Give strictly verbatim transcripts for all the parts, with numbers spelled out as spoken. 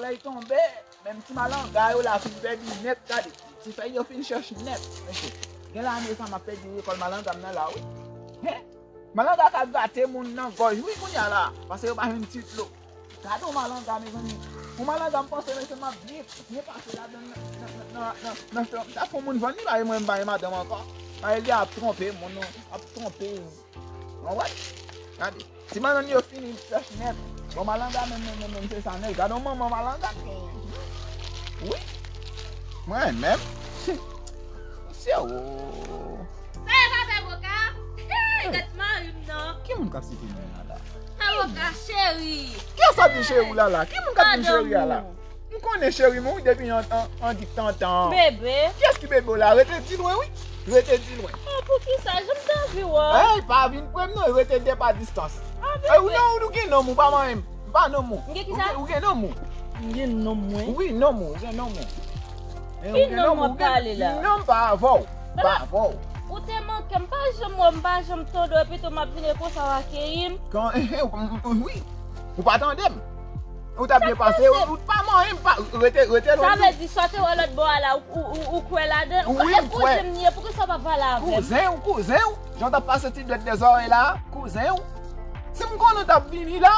fèy tonbe, menm ti malanga yo la fin pèdi nèt, gade. Ti fèy yo fin chèch nèt, mesye. Gen lane sa m ap pèdi rekòl malanga m nan la, wi. Hen? Malanga ka grate moun nan gòj, wi, kounye a la. Paske yo pa jwenn ti dlo. Gade yon malanga, mezanmi. Yon malanga, m panse, mesye, m ap byen, byen pase ladan nan, nan, nan, nan, nan, nan fè, m ta fè yon moun vann li, pa gen mwen, m pa gen madanm ankò. Pa gen li ap twonpe moun, non, ap twonpe. Ou konprann? Gade. Ti madanm yo fini flèch nèt. Bon, malanga menm, menm, menm, menm, se sa nèt. Gade yon manman malanga k genyen. Wi. Mwen menm. Mesye, o. Sa e pa fè voka? Hey, gad mari m nan. Ki moun k ap site non la la? Avoka cheri. Kiyès ap di cheri w la la? Ki moun k ap di m cheri a la? M konnen cheri mwen wi depi an, an, an diktantan. Bebe. Kiyès ki bebe w la? Rete di lwen wi. Rete di lwen. Oh, poukisa? Jan m te anvi wè w. Ey, pa vin pre m non, rete de pa distans. Ey, ou non, ou gen nonm ou pa manyen m. M pa nonm ou. M gen kisa? Ou gen, ou gen nonm ou. M gen nonm mwen. Wi, nonm ou, ou gen nonm ou. Ki nonm w ap pale la? Nonm pa avè w. Pa avè w. Ou te manke m, pa janm wè m, pa janm tande w, epi tou m ap vini konsa w akeyi m. Kan, wi. Ou pa tande m. Ou ta byen pase, ou, ou pa manyen m, pa, rete, rete lwen. Sa vle di, sa w te wè lòt bò a la, ou, ou, ou, ou kwè ladan l? Wi, m kwè. E kouzen m li ye, poukisa w pa pale avè m? Kouzen w, kouzen w. Jan w t ap pase ti dwèt de zòrèy la, kouzen w. Si m konnen w t ap vini la,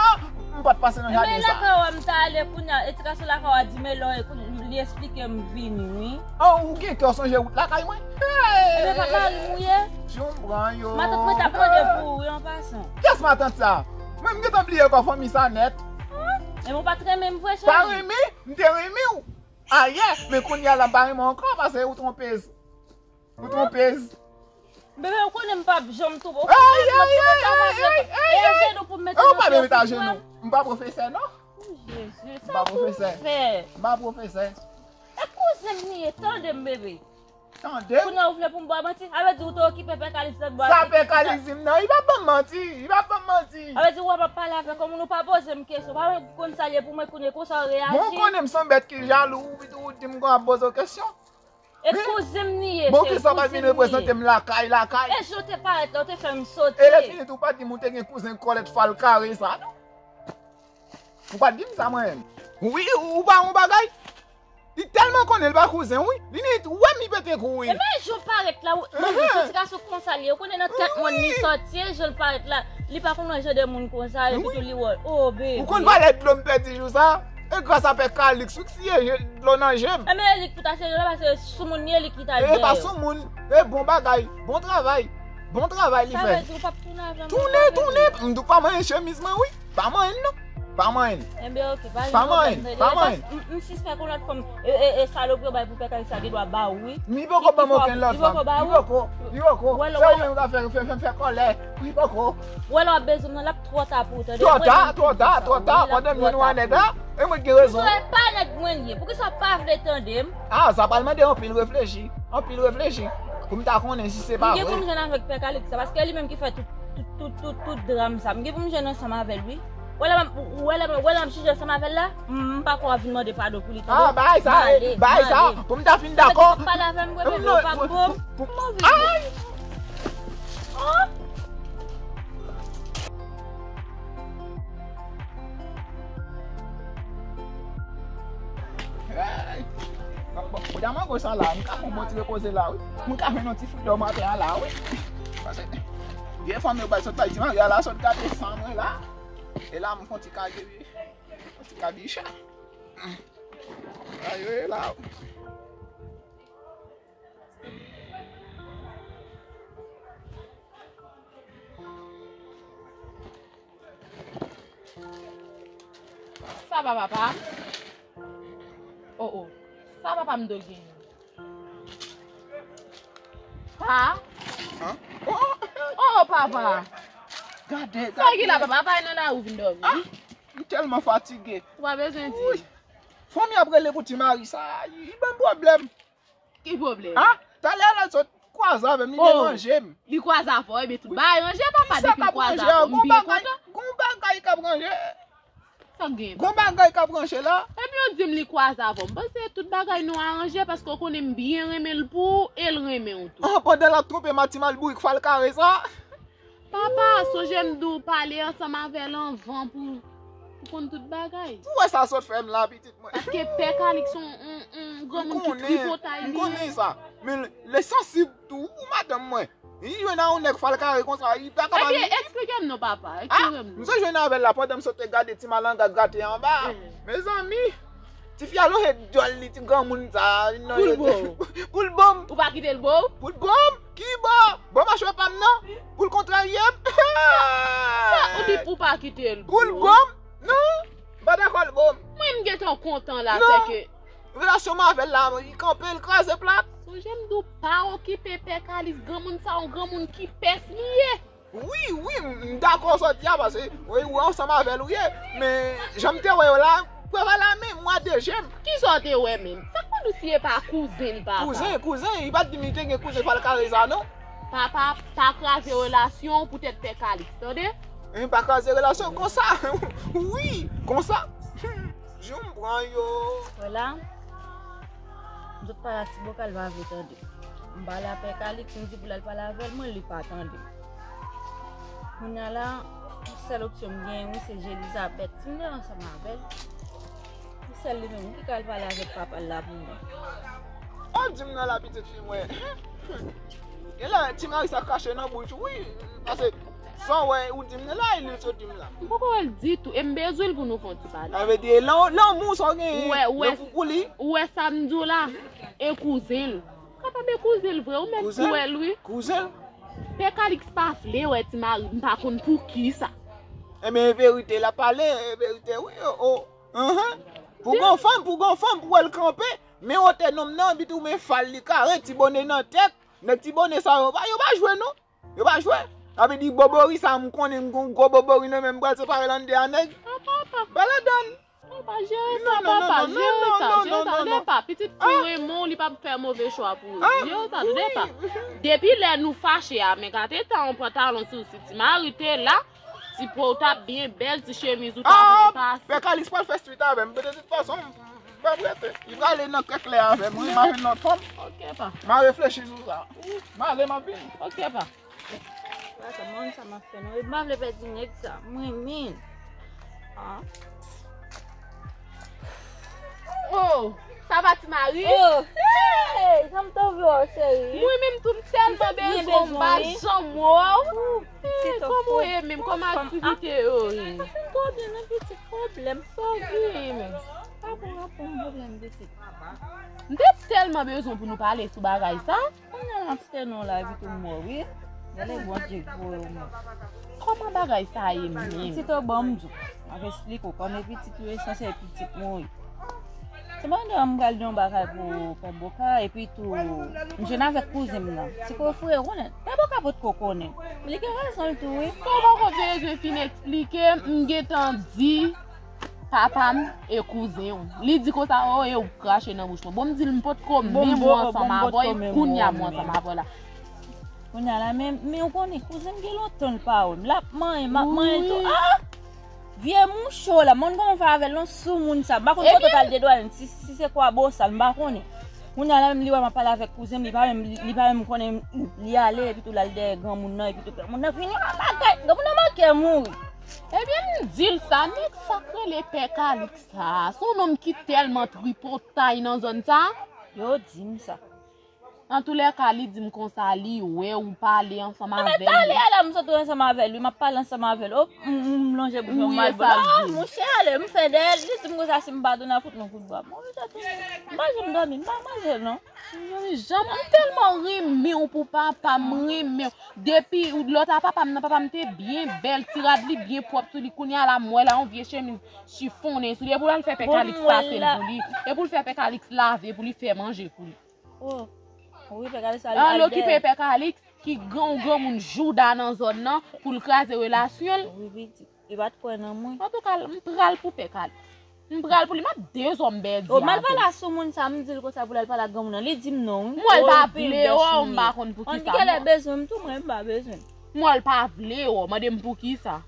m pa t pase nan jaden sa. Men lakay w a m ta ale kounye a, e ti gason lakay w a di m e lè w e kounye li esplike m vini, wi. An, ou gen kè w sonje wout lakay mwen? Ebyen, pa mari m ou ye? Jan m pran yo. Matant mwen t ap mande pou ou, wi, an pasan. Kiyès matant sa? Mwen, m gentan bliye kò fanmi sa nèt. An? Ebyen, ou pa t renmen m vre, cheri? Pa renmen? M te renmen w. Ayè, men kounye a la, m pa renmen w ankò, paske ou twonpez. Ou twonpez. Bebe, ou konnen m p ap janm twonpe w. Ay, ay, ay, ay, ay, ay. E ajenou pou m mete nan pye w pou m wè. Ou pa mete ajenou. M pa pwofesè, non. O Jezi, sa pou m fè? M pa pwofesè. E kouzen m li ye, tande m, bebe. Tande m. Kounye a ou vle pou m ba w manti? A vle di ou te okipe pè Kalis lòt bò a. Sa pè Kalis di m nan, li pa ban m manti, li pa ban m manti. A vle di ou wè m ap pale avèk yon moun, ou pa poze m kesyon, ou pa konn sa l ye pou mwen kounye a, konsa w reyaji. Bon, ou konnen m se yon bèt ki jalou, ou di m kon ap poze w kesyon. E kouzen m li ye, se kouzen m li ye. Bon, poukisa w pa t vin reprezante m lakay, lakay? E jan w te parèt la, ou te fè m sote. E lè fini tou, ou pa t di m ou te gen kouzen kòlèt fal kare sa, non? Ou pa t di m sa, mwen menm. Wi, ou pa yon bagay. Li tèlman konnen l pa kouzen w, wi. Li ni wè m, li pete kouri. E men jan w parèt la, ou, bon, se ti gason konsa li ye. Ou konnen nan tèt mòn li sòti, e jan l parèt la, li pa konn wè jan de moun konsa, epi tou li wè. O, bebe. Ou konn valè dlo m pèdi jou sa? E gras a pè Kalix, wi, k siye dlo nan je m. E men e li k pou ta siye dlo la, paske soumoun li ye, li ki t al dèyè. E pa soumoun, e bon bagay, bon travay. Bon travay li fè. Sa vle di ou p ap tounen avè mwen? Tounen, tounen. M di w pa manyen chemiz mwen, wi. Pa manyen l, non. Pa manyen l. Enben, oke, pa gen pwoblèm. Pa manyen l. M, m sispèk yon lòt fanm, e, e, e, salopri yo bay pou pè Kalix la, li dwa ba ou, wi. Li poko ban m okenn lòt fanm. Li poko ba ou? Li poko. Li poko. Se ou menm k ap fè, fè, fè, fè kòlè. Li poko. Ou wè lè w ap bezwen m nan, l ap twò ta pou ou, tande? Twò ta, twò ta, twò ta. Pandan m jwenn w a nèg la, e mwen ki gen rezon. Poukisa e pa nèg mwen li ye? Poukisa w pa vle tande m? A, sa pral mande anpil reflechi. Anpil reflechi. Pou m ta konnen si se pa vre. M gen pou m jwenn avèk pè Kalix sa, paske li menm ki fè tout, tout, tout, tout, tout dram sa. M gen pou m jwenn ansanm avè l, wi. Ou wè lè m ap, ou wè lè m, ou wè lè m ap chanje ansanm avè l la, m, m pa kwè w ap vin mande padon pou li, tande? A, bagay sa, bagay sa, pou m ta fin dakò. Sa vle di pou pale avè m vre, bebe, ou p ap bon. Ay! Oh! Hey! Bon, bon, bon, jan mango sa la, m ka fè yon bon ti repoze la, wi. M ka fè yon ti fout dòm atè a la, wi. Paske vye fanm yo bay sot bay ti mari a la, sot gate san mwen la. E la, m fè yon ti kage, wi. Yon ti kabicha. Ayo, e la. Sa va, papa? Oh, oh. Sa papa m do genyen? Pa? An? Oh, oh, papa. Gade, gade. Sa ki la, papa? Papa nan lari vin dòmi. Ah, m tèlman fatige. Ou pa bezwen di. Wi. Fanmi ap rele pou ti mari sa, li ban m pwoblèm. Ki pwoblèm? Ah, talè a l sot kwaze avè m, li deranje m. Li kwaze avè w, ebyen tout bagay ranje, papa, depi l kwaze avè w, m byen kontan. Gon bagay k ap ranje. Sa k gen? Gon bagay k ap ranje la. Epi w di m li kwaze avè w. M panse tout bagay nou aranje paske w konnen m byen renmen l pou ou e l renmen w tou. Ah, pandan l ap twonpe m a ti malbourik fal kare sa. Papa, sonje m di w pale ansanm avè l anvan pou Ou konn tout bagay. Ou wè sa sot fè m la, pitit mwen. Paske pè Kalik se yon, yon, yon granmoun ki tripotay li ye. M konnen sa. Men l, li sansib tou, ou madanm mwen. Li jwenn a yon nèg fal kare konsa, li pa kapab. Ebyen, eksplike m non, papa. Eksplike m non. M sot jwenn avè l la pandan m sot te gade ti malanga grate anba. Mezanmi, tifi a lonje dyòl li, ti granmoun sa. Pou l bo w. Pou l bo m. Ou pa kite l bo w? Pou l bo m? Ki bo? Bo machwè pa m nan? Pou l kontrarye m? Sa ou di pou pa kite l bo w? Pou l bo m? Non, m pa dakò l bo m. Mwen, m gentan kontan la, sèke relasyon m avè l la, li kanpe, l kraze plat. Sonje m di w pa okipe pè Kalis, granmoun sa, yon granmoun ki pès li ye. Wi, wi, m dakò sa w di a, paske wi, ou ansanm avè l ou ye, men jan m te wè yo la, prèv a la men, mwa de je m. Kisa w te wè menm? Sa k fè w di si e pa kouzen l, papa? Kouzen, kouzen, li pa t di m li te gen kouzen fal kare sa non. Papa, pa kraze relasyon w poutèt pè Kalis, tande? Li pa kraze relasyon konsa. Wi, konsa. Jou m pran yo. Wè la, m sot pale a Ti Bokal, li pa vle tande. M pale a pè Kalis, m di pou l al pale avè l, mwen, li pa tande. Kounye a la, sèl opsyon m genyen, wi, se Jelizabèt. Si m te ansanm avè l, se sèl li menm ki ka al pale avèk papa l la pou mwen. Ou di m nan la, pitit fi mwen. Genlè ti mari sa krache nan bouch ou, wi. Paske sa w wè, ou di m nan la, e li l sot di m la. M poko wè l ditou, e m bezwen l pou nou fè yon ti pale. Sa vle di, lan-, lanmou sa w genyen, ou wè, ou wè, lanmou pou li. Ou wè sa m di w la, e kouzen l. Kapab e kouzen l vre, ou mèt kwè l, wi. Kouzen l? Pè Kaliks pa vle wè ti mari, m pa konn poukisa. Ebyen, e verite l ap pale, e verite, wi, o, o. Pou gon fanm, pou gon fanm, pou wè l kanpe, men wotè nonm nan, epi tou men fal li kare, ti bone nan tèt. Nèg ti bone sa yo pa, yo pa jwe non. Yo pa jwe. Sa vle di bobori sa, m konnen m gon gwo bobori nan men m, pral separe l an de a nèg. Papa, papa. Ba ladann. Papa, jere sa, papa, jere sa, jere sa, tande pa. Pitit fi w renmen w, li p ap fè move chwa pou ou. Jere sa, tande pa. Depi lè nou fache a, men gade tan w pran talon sou si ti mari te la, ti po w t ap byen bèl, ti chemiz ou t ap repase. Pè Kalis pral fè swit avè m, de tout fason, m p ap rete. Li prale nan kèk lè avè m, wi, m a jwenn lòt fanm. Ok, pa. M a reflechi sou sa. M ale, m ap vini. Ok, pa. Wè sa, mwen sa m ap fè non. E m pa vle pèdi nèg sa. Mwen menm. Ah. Oh, sa va ti mari? Oh. Hey, jan m twouve w, cheri? Mwen menm tou m tèlman bezwen w, m pa janm wè w. Hey, kòman w ye menm? Kòman aktivite yo ye? Mwen fin twò byen, nan pitit pwoblèm. Sa w gen menm? Pa pou ranpon pwoblèm pitit. M te tèlman bezwen pou nou pale sou bagay sa. Kounye a m ap sitè non la epi tou m wè w, wi. Genlè Bondye k voye w menm. Kòman bagay sa ye menm? Pitit ou ban m di w. M ap esplike w kòman pitit ou ye sanse pitit mwen wi. Se pandan m pral di yon bagay pou Pè Boka epi tou m jwenn avèk kouzen m nan. Ti ko frè konnen. Pè Boka potko konnen. Li gen rezon l tou wi. Sa w poko bezwen fin eksplike m, m gentan di. Papa m e kouzen w. Li di konsa, o, e ou k krache nan bouch mwen. Bon, m di l, m potko menm wè ansanm avè w, kounye a m wè ansanm avè w la. Kounye a la, men, men ou konnen, kouzen m gen lontan l pa wè m. L ap manyen, m ap manyen tou. Ah! Vye moucho la, mwen kòman fè avè l non sou moun sa. M pa konn kote w t al dedwale, si, si se kwa bosal, m pa konnen. Kounye a la menm li wè m ap pale avèk kouzen m, li pa menm, li, li pa menm konnen li ale, epi tou l al dèyè granmoun nan, epi tou granmoun nan vini, ah, bagay, granmoun nan manke mouri. Ebyen, m di l sa, nèg sa k rele Pè Kaliks sa, se yon nonm ki tèlman tripotay nan zòn sa. Yo di m sa. Antoulèka, li di m konsa, li wè ou pale ansanm avè l. Mwen pale a la, m sot ansanm avè l, wi, m ap pale ansanm avè l. Op, m, m, m lonje bouch mwen, m al bò. Ah, monchè, ale, m fè dèyè l, li di m konsa, si m pa tounen, ap fout mwen kout bwa. Mwen rete tounen. M pa janm dòmi, m pa manje, non. Mwen janm, m tèlman renmen w pou papa m, renmen w. Depi lòt a papa m nan, papa m te byen bèl, ti rad li byen pwòp sou li. Kounye a la, m wè la, yon vye chemiz chifonnen sou li. E pou l al fè Pè Kaliks pase l pou li. E pou l fè Pè Kaliks lave pou li, fè manje pou li. Oh, wi, Pè Kaliks al, al okipe Pè Kaliks, ki gran, yon granmoun jouda nan zòn nan, pou l kraze relasyon l. Wi, pitit. Li pa t kwè nan mwen. Antouka, m pral pou Pè Kaliks. M pral pou li, m ap dezòm bèdi. Oh, m al pale a sou moun sa, m di l konsa pou l al pale ak granmoun nan. Li di m non, wi. M wè l pa vle wè w, m pa konn pou ki sa. Li genlè bezwen m tou, mwen m pa bezwen l. M wè l pa vle wè w, mande m pou ki sa.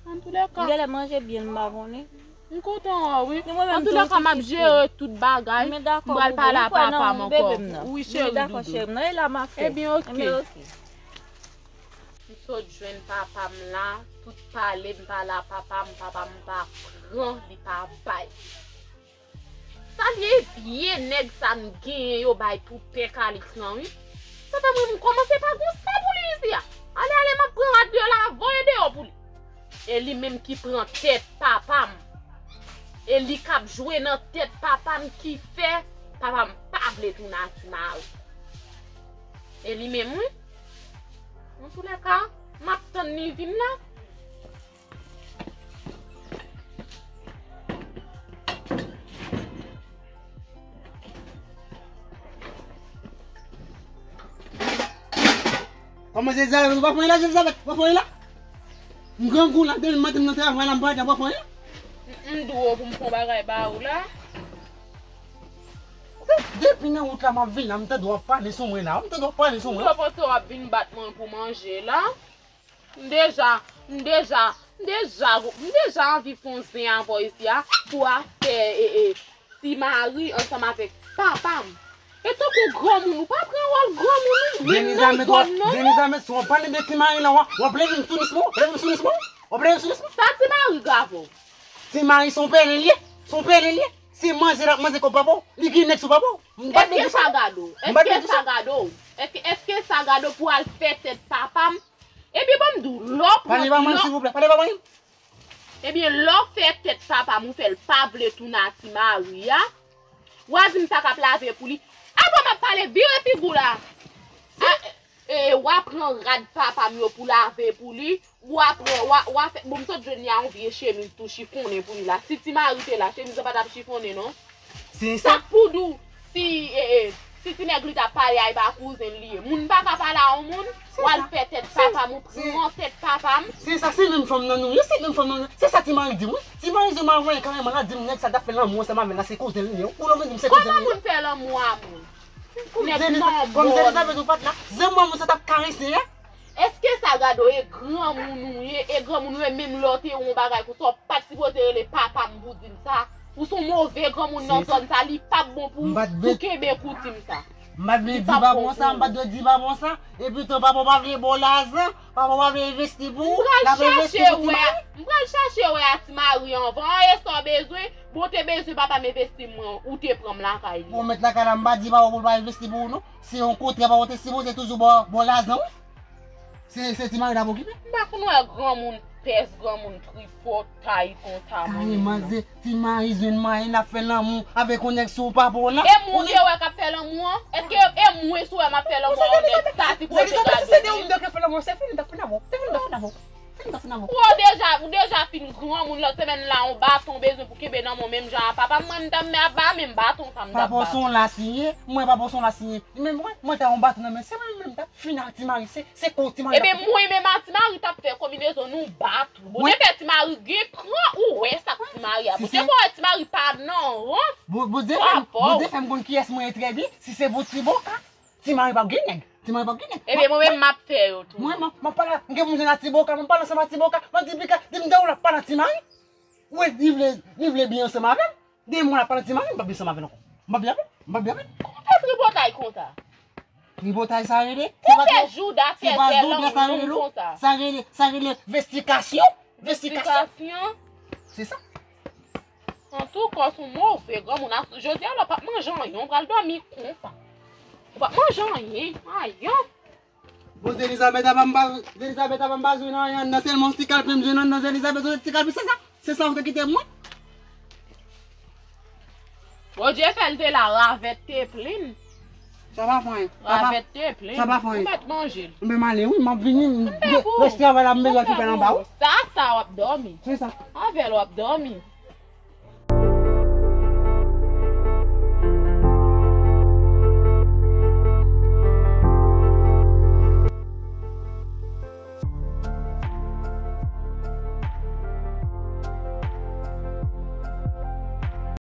Antoulèka. M genlè manje byen, m pa konnen. M kontan wè w, wi. Antoulèka, m ap jere tout bagay. M pral pale a papa m ankò. Wi, cheri doudou. Ebyen, oke. Sot jwenn papa m la, tout pale m pale a papa m, papa m pa pran, li pa bay. Sa l ye, vye nèg sa n genyen yo bay pou pè Kalix lan, wi. Sa fè mwen m kòmanse pa gon sa pou li isi a. Ale, ale, m ap pran rad deyò la, m ap voye deyò pou li. E li menm ki pran tèt papa m. E li k ap jwe nan tèt papa m ki fè papa m pa vle tounen ak ti mari. E li menm, wi. Antoulèka, m ap tann li vin la. Kòman Elizabeth, ou pa fè anyen la, Elizabeth, ou pa fè anyen la? M grangou la, depi maten m nan travay la, m pa gen tan, ou pa fè anyen la? M, m di w pou m fè yon bagay ba ou la. De-, depi nan wout la, m ap vin la, m tande w ap pale sou mwen la, m tande w ap pale sou mwen. Ou panse w ap vin bat mwen pou manje la? M deja, m deja, m deja, m deja anvi fè yon zen avè w isi a pou afè, e, e, ti mari ansanm avèk papa m. E tankou granmoun, ou pa pran wòl granmoun ou, menm nan zòn nan non. Zeniza, met w ap pale de ti mari la, w ap, w ap leve m sou lis mwen, w ap leve m sou lis mwen, w ap leve m sou lis mwen. Sa ti mari gen avè w? Ti mari se yon pèlen li ye, se yon pèlen li ye. Se manje l ap manje kòb papa w, li gen nèg sou papa w. M pa t bezwen sa. Èske sa gade w? Èske sa gade w? Èske, èske sa gade w pou al fè tèt papa m? Epi ban m di w, lè w pran, pale pa mwen, silvouplè, pale pa mwen. Ebyen, lè w fè tèt papa m, ou fè l pa vle tounen a ti mari a, w a di m pa ka ap lave pou li. Avan m ap pale, vire figi w la. A, e, w a pran rad papa m yo pou lave pou li. W a pran, w a, w a fè, bon, m sot jwenn li a yon vye chemiz tou chifonnen pou li la. Si ti mari te la, chemiz lan pa t ap chifonnen non. Se sa. Sa k pou di w, si, e, e, si ti nèg li t ap pale a, e pa kouzen l li ye. Moun pa ka pale a yon moun, w al fè tèt papa m, ou pran tèt papa m. Se sa, se menm fanm nan nou ye, se menm fanm nan nou. Se sa ti mari di m, wi. Ti mari di m avan kareman la, di m nèg sa t ap fè lanmou ansanm avè l la, se kouzen l li ye. Ou konn vin di m se kouzen l li ye. Kòman moun fè lanmou a moun? Nèg manmòn. Kòm Elizabeth ou pa t la, zen mwen moun sa t ap karese a. Èske sa gade w, e granmoun ou ye, e granmoun ou ye, menm lè w te yon bagay konsa, w pa t sipoze rele papa m pou di m sa. Ou se yon move granmoun nan zòn sa, li p ap bon pou, pou kenbe koutim sa. M pa t vle di pa bon sa, m pa t dwe di pa bon sa, epi tou papa w pa vle ba w lajan, papa w pa vle envesti pou ou, l ap envesti pou ti mari. M pral chache wè a ti mari anvan, e sa w bezwen, bon, w te bezwen papa m envesti mwen, ou te pran m lakay li. Bon, mèt lakay la, m pa di papa w pou l pa envesti pou ou non. Se yon kontrè, papa w te sipoze toujou ba w, ba w lajan wi. Se, se ti mari la pou okipe. M pa konn wè granmoun pès, granmoun tripotay konsa mwen menm non. Ti mari jwenn mari, l ap fè lanmou avèk yon nèg sou papa w la. E mwen ou te wè k ap fè lanmou an? Èske e mwen si w wè m ap fè lanmou a yon nèg sa sipoze gade w wi? Si se te ou m te fè lanmou, se fini, m t ap fini avè w. Se fini, m t ap fini avè w. Ou deja, ou deja fin granmoun lòt semèn la, yon baton bezwen pou kenbe nan men w menm jan a papa m, mwen m t ap ba menm baton sa m t ap ba. Papa w se yon lasyen, mwen papa w se yon lasyen. Li menm mwen, mwen ta yon baton nan men, se mwen menm m t ap fin ak ti mari, se, se kou ti mari. Ebyen mwen menm ak ti mari t ap fè konbinezon nou bat ou. Bondye fè ti mari gen kran, ou wè sa k ti mari a. Bondye fè ti mari pa nan rans. Bondye fè m, Bondye fè m konn kiyès mwen ye trè byen, si se pou ti boka. Ti mari p ap gen nèg. Ti mari p ap gen nèg. Ebyen mwen menm m ap fè yo tou. Mwen, m ap, m ap pale, m gen moun jwenn a ti boka, m ap pale ansanm a ti boka, m ap di pika, di m de ou l ap pale a ti mari. Wi, li vle, li vle byen ansanm avè m. De mwen l ap pale a ti mari, m p ap byen ansanm avè l ankò. M p ap byen avè l, m p ap byen avè l. Kòman w fè tripotay konsa? Tripotay sa rele? Ou fè jouda fè zèl an long konsa. Sa rele, sa rele vestikasyon. Vestikasyon. Se sa. Antouka, w se yon move granmoun. Jodi a la, w p ap manje anyen. W pral dòmi konsa. W p ap manje anyen. Ayan. Bon, Zelizabeth ap ba m ba-, Zelizabeth ap ba m ba jwenn anyen anndan. Sèlman yon ti kalpe m jwenn anndan, Zelizabeth, yon ti kalpe. Se sa? Se sa ou te kite pou mwen? Bondye fè l te la, ravèt te plen. Sa pa fè anyen. Ravèt te plen. Sa pa fè anyen. Ou mèt manje l. Mwen m ale wi, m ap vini. Rès travay la m bezwen al fè anba wi. Sa, sa w ap dòmi. Se sa. Avè l w ap dòmi.